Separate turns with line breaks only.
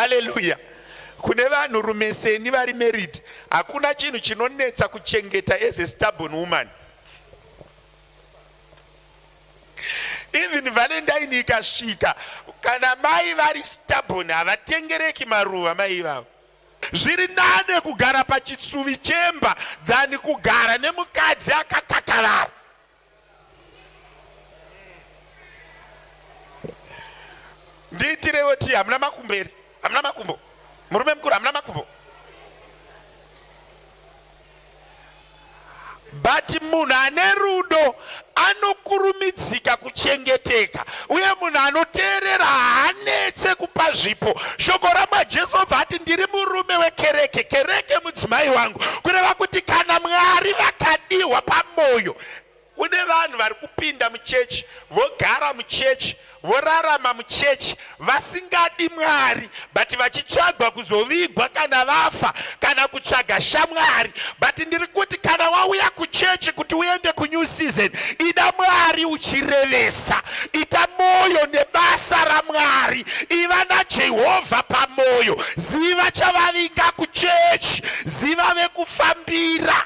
Haleluya! Kune vanhurume seni vari married, hakuna chinhu chinonetsa kuchengeta as a stubborn woman. Even Valentine ikasvika, kana mai vari stubborn havatengereki maruva mai ivavo. Zviri nane kugara pachitsuvi chemba than kugara nemukadzi akakakarara. Ndiitirewo tii, hamuna makumbo here? Hamuna makumbo? Murume mukuru hamuna makumbo? But munhu ane rudo anokurumidzika kuchengeteka, uye munhu anoteerera haanetse kupa zvipo. Shoko raMajesu obva ati ndiri murume wekereke, kereke mudzimai wangu, kureva kuti kana Mwari vakadiwa pamoyo. Kune vanhu vari kupinda muchechi, vogara muchechi, vorarama muchechi vasingadi Mwari, but vachitsvagwa kuzovigwa kana vafa, kana kutsvaga shamwari. But ndiri kuti kana wauya kuchechi kuti uende kunew season, ida Mwari uchirevesa, ita moyo nebasa raMwari, iva naJehovha pamoyo, ziva chavavinga kuchechi, ziva vekufambira.